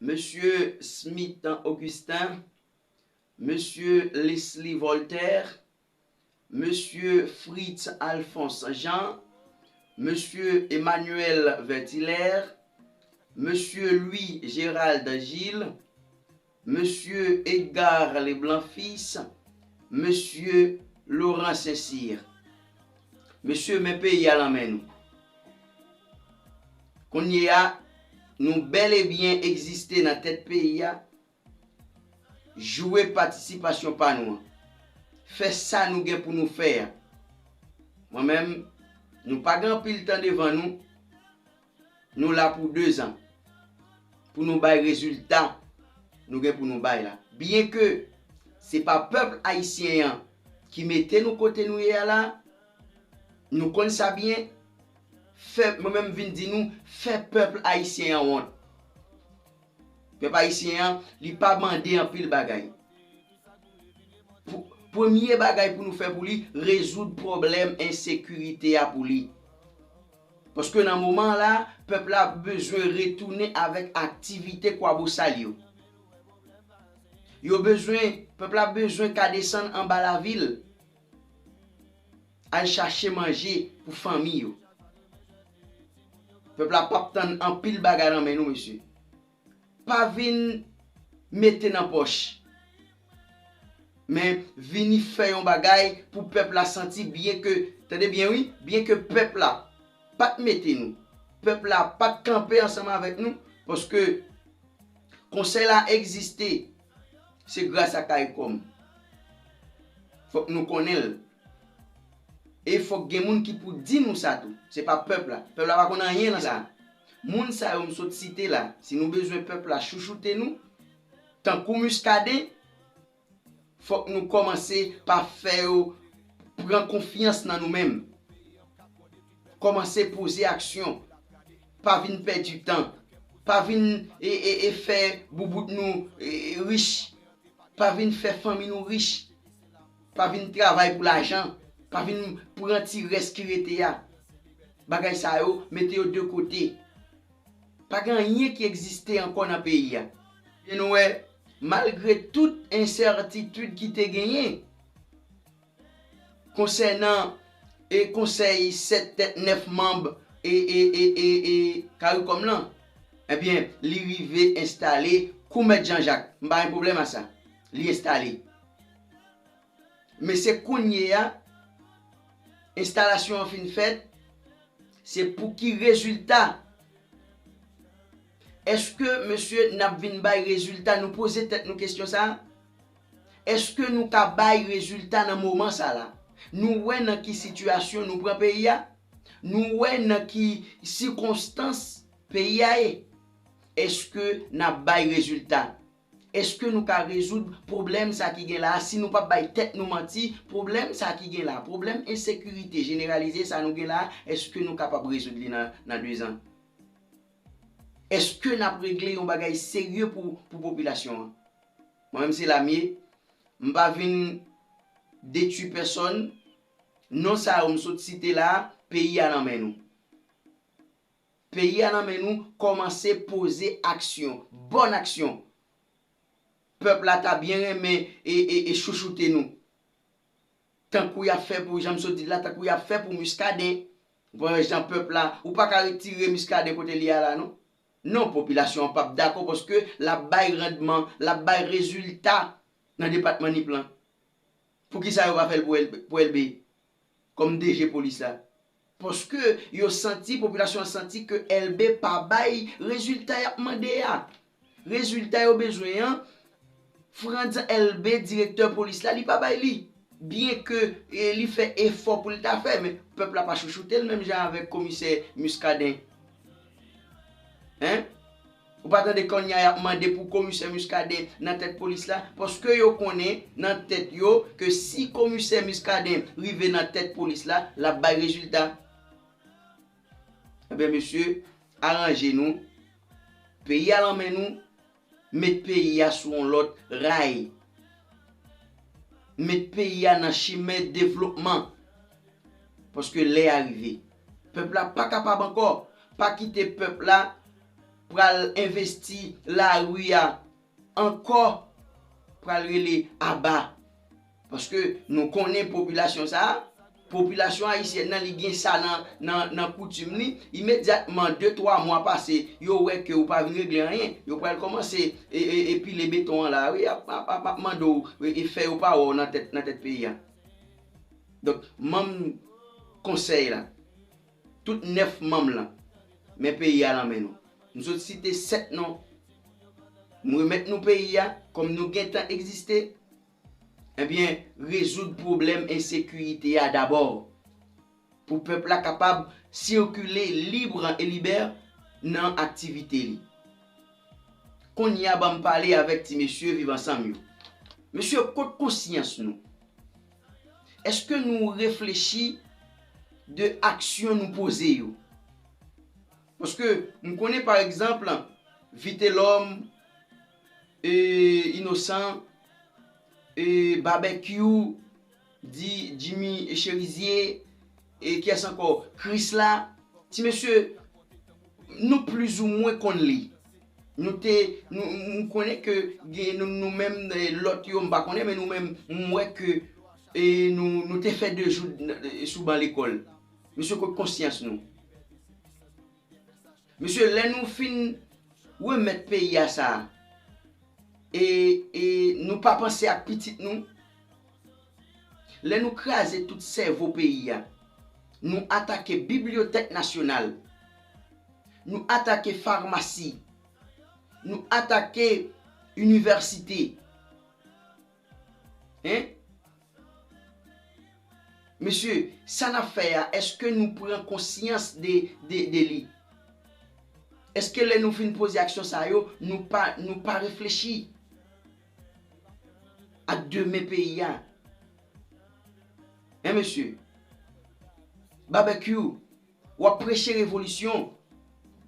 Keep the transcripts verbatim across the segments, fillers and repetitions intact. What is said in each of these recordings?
Mesye Smith Augustin, Mesye Leslie Voltaire, Mesye Fritz Alphonse Jean, Mesye Emmanuel Vertilaire, Mesye Louis Gérald Gilles, Mesye Edgar Leblanc Fils, Mesye Laurent Saint-Cyr. Mesye, men peyi a nan men nou. Kounye a, nou bèl e byen egziste nan tèt peyi a. Jwe patisipasyon pa nou an. Fè sa nou gen pou nou fè a. Mwen menm, nou pa gen anpil tan devan nou. Nou la pou dezan. Pou nou bay rezilta nou gen pou nou bay la. Byenke se pa pèp ayisyen an ki mete nou kote nou ye a la, nou konn sa byen, fè, mwen menm vin di nou, fè pèp ayisyen an wont. Pèp ayisyen an, li pa mande anpil bagay. Pou, premye bagay pou nou fè pou li, rezoud pwoblèm ensekirite a pou li. Paske nan moman la, pèp la bezwen retounen avèk aktivite kwabosal yo. Yo bezwen, pèp la bezwen ka desann anba lavil, al chache manje pou fanmi yo. Pèp la p ap tann anpil bagay nan men nou, mesye. Pa vin mete nan pòch. Men vini fè yon bagay pou pèp la santi byen ke, tande byen wi, byen ke pèp la pa t mete nou, pèp la pa t kanpe ansanm avèk nou, paske konsèy la egziste, se gras a Karikom. Fòk nou konnen l. E fòk gen moun ki pou di nou sa tou. Se pa pèp la. Pèp la pa konn anyen nan sa. Moun sa yo m sot site la, si nou bezwen pèp la chouchoute nou, tankou Muscadin, fòk nou kòmanse pa fè yo pran konfyans nan nou menm. Kòmanse poze aksyon. Pa vin pèdi tan. Pa vin e, e, e fè boubout nou e, e, rich. Pa vin fè fanmi nou rich. Pa vin travay pou lajan. Pa vin pran ti rès ki rete a. Bagay sa yo, mete yo de kote. Pa gen anyen ki egziste ankò nan peyi a. E nou wè, malgre tout ensètitid ki te genyen konsènan e konsèy sèt tèt nèf manm e, e, e, e, e Karikom lan, ebyen, li rive enstale kou Mèt Janjak. M pa gen pwoblèm a sa. Li enstale. Men se kounye a, enstalasyon an fin fèt, se pou ki rezilta? Èske, mesye, n ap vin bay rezilta? Nou poze tèt nou kesyon sa a. Èske nou ka bay rezilta nan moman sa la? Nou wè nan ki sitiyasyon nou pran peyi a? Nou wè nan ki sikonstans peyi a ye? Èske n ap bay rezilta? Èske nou ka rezoud pwoblèm sa ki gen la a? Si nou p ap bay tèt nou manti, pwoblèm sa ki gen la, pwoblèm ensekirite jeneralize sa nou gen la a, èske nou kapab rezoud li nan, nan dezan? Èske n ap regle yon bagay serye pou, pou popilasyon an? Mwen menm se la m ye, m pa vin detwi pèsòn, non sa yo m sot site la a, peyi a nan men nou. Peyi a nan men nou, kòmanse poze aksyon, bòn aksyon. Pèp la ta byen renmen e, e, e chouchoute nou. Tankou y ap fè pou, jan m sot di la, tankou y ap fè pou Muscadin. Ou pa wè jan pèp la, ou pa ka retire Muscadin kote li a la, non. Non, popilasyon an p ap dakò paske l ap bay randman, l ap bay rezilta nan depatman Nip lan. Poukisa yo pa fè l pou L B, pou L B kòm D G polis la? Paske yo santi, popilasyon an santi ke L B pa bay rezilta y ap mande a. Rezilta yo bezwen an, Frantz L B, direktè polis la, li pa bay li. Byenke, e, li fè efò pou l ta fè, men pèp la pa chouchoute l menm jan avèk komisè Muscadin. Hein? Ou pa tande kounye a y ap mande pou komisè Muscadin nan tèt polis la? Paske yo konnen nan tèt yo ke si komisè Muscadin rive nan tèt polis la, l ap bay rezilta. Ebyen, mesye, aranje nou. Peyi a nan men nou. Met peyi a sou yon lòt ray. Met peyi a nan chimen devlopman. Paske lè a rive. Pèp la pa kapab ankò. Pa kite pèp la pral envesti lari a ankò, pral rele aba. Paske nou konnen popilasyon sa a, popilasyon ayisyèn nan, li gen sa nan, nan, nan koutim li, imedyatman de twa mwa pase, yo wè ke ou pa vin regle anyen, yo pral kòmanse e, e, e pile beton an la, wi, ap, ap, ap, ap mande w e, e fè yo pa wè w nan tèt, nan tèt peyi a. Donk, manm konsèy la, tout nèf manm lan, men peyi a nan men nou. M sot site sèt non. M remèt nou peyi a, kòm nou gentan egziste. Ebyen, rezoud pwoblèm ensekirite a dabò, pou pèp la kapab sikile libre et libère nan aktivite li. Kounye a, ban m pale avèk ti mesye Viv Ansanm yo. Mesye, kot konsyans nou? Èske nou reflechi de aksyon nou poze yo? Paske m konnen, pa egzanp, Vitelòm, e, Inosan, e, Babekyou, di Jimmy Cherizier, e kiyès ankò? Krisla. Ti mesye, nou plizoumwen konn li. Nou te, nou, m konnen ke gen nou, nou menm, e, lòt yo, m pa konnen, men nou menm, m wè ke, e, nou, nou te fè de jou, e, sou ban lekòl. Mesye, kot konsyans nou? Mesye, lè nou fin remèt peyi a sa a, e, e nou pa panse ak pitit nou? Lè nou kraze tout sèvo peyi a, nou atake bibliyotèk nasyonal, nou atake famasi, nou atake inivèsite. Hein? Mesye, sa n ap fè a, èske nou pran konsyans de, de, de li? Èske lè nou fin poze aksyon sa yo, nou pa, nou pa reflechi ak demen peyi a? Hein, mesye? Babekyou, w ap preche revolisyon.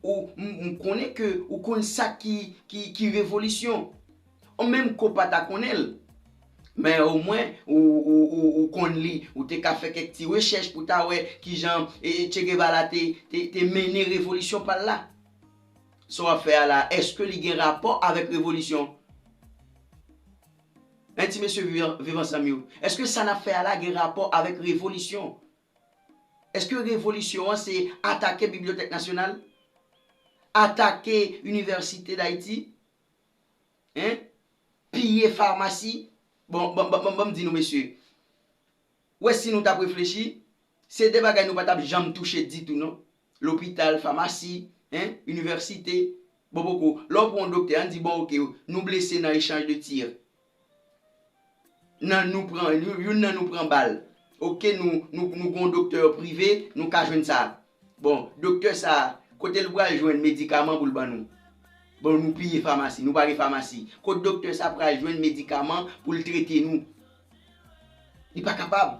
Ou, m, m konnen ke ou konn sa ki, ki, ki revolisyon. Ou menm ke w pa ta konnen l. Men omwen, ou, ou, ou, ou konn li, ou te ka fè kèk ti rechèch pou ta wè kijan, e, e, Che Guevara te, te, te mennen revolisyon pa l la. Sa w ap fè a la, èske li gen rapò avèk revolisyon? Hein, ti mesye Viv, Viv Ansanm yo? Èske sa n ap fè a la gen rapò avèk revolisyon? Èske revolisyon an se atake Bibliyotèk Nasyonal? Atake Inivèsite Dayiti? Hein? Piye famasi? Bon, bon, bon, bon, bon, m di nou, mesye. Ou wè, si nou t ap reflechi, se de bagay nou pa t ap janm touche ditou, non. Lopital, famasi, hein, inivèsite. Bon, poko. Lè w pran yon doktè, ann di, bon, oke, nou blese nan echanj de tir. Nan nou pran, youn, youn nan nou pran bal. Oke, nou, nou, nou gon doktè prive, nou ka jwenn sa. Bon, doktè sa, kote l pral jwenn medikaman pou l ban nou? Bon, nou piye famasi, nou pa gen famasi. Kot doktè sa pral jwenn medikaman pou l trete nou? Li pa kapab.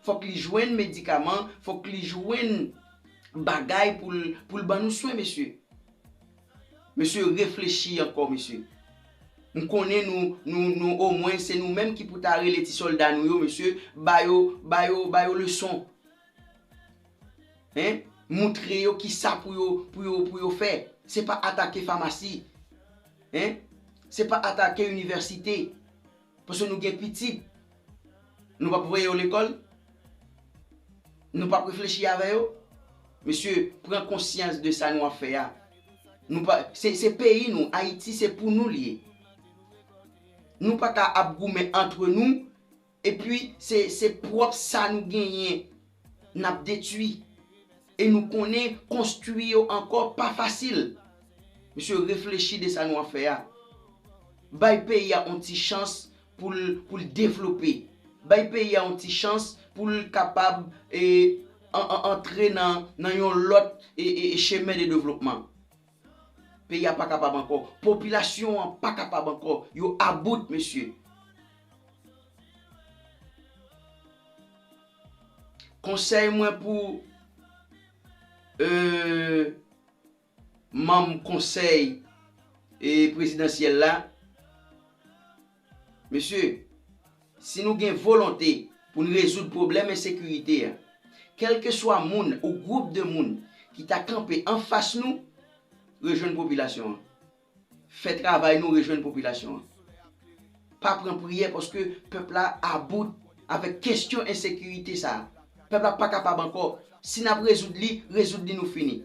Fòk li jwenn medikaman, fòk li jwenn bagay pou l, pou l ban nou swen, mesye. Mesye, reflechi ankò, mesye. M konnen nou, nou, nou, omwen, se nou menm ki pou ta rele ti sòlda nou yo, mesye, ba yo, ba yo, ba yo leson. Hein? Moutre yo kisa pou yo, pou yo, pou yo fè. Se pa atake famasi. Hein? Se pa atake inivèsite. Paske nou gen pitit. Nou p ap voye yo lekòl? Nou p ap reflechi avè yo? Mesye, pran konsyans de sa nou ap fè a. Nou pa, se, se peyi nou, Ayiti, se pou nou l ye. Nou pa ka ap goumen antre nou, epi se, se pwòp sa nou genyen n ap detwi. E nou konnen konstwi yo ankò pa fasil. Mesye, reflechi de sa nou ap fè a. Bay peyi a yon ti chans pou l, pou l devlope. Bay peyi a yon ti chans pou l kapab, e, an, an, antre nan, nan yon lòt, e, e, e, chemen de devlopman. Peyi a pa kapab ankò. Popilasyon an pa kapab ankò. Yo about, mesye. Konsèy mwen pou, e, manm konsèy, e, prezidansyèl la, mesye, si nou gen volonte pou n rezoud pwoblèm ensekirite a, kèlkeswa moun ou gwoup de moun ki ta kanpe anfas nou, rejwenn popilasyon an. Fè travay nou, rejwenn popilasyon an. Pa pran priyè paske pèp la about avèk kesyon ensekirite sa a. Pèp la pa kapab ankò. Si n ap rezoud li, rezoud li nou fini.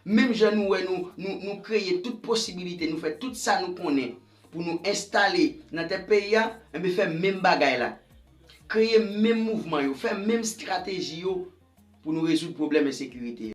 Menm jan nou wè nou, nou, nou kreye tout posibilite, nou fè tout sa nou konnen pou nou enstale nan tèt peyi a, enben fè menm bagay la. Kreye menm mouvman yo, fè menm estrateji yo pou nou rezoud pwoblèm ensekirite a.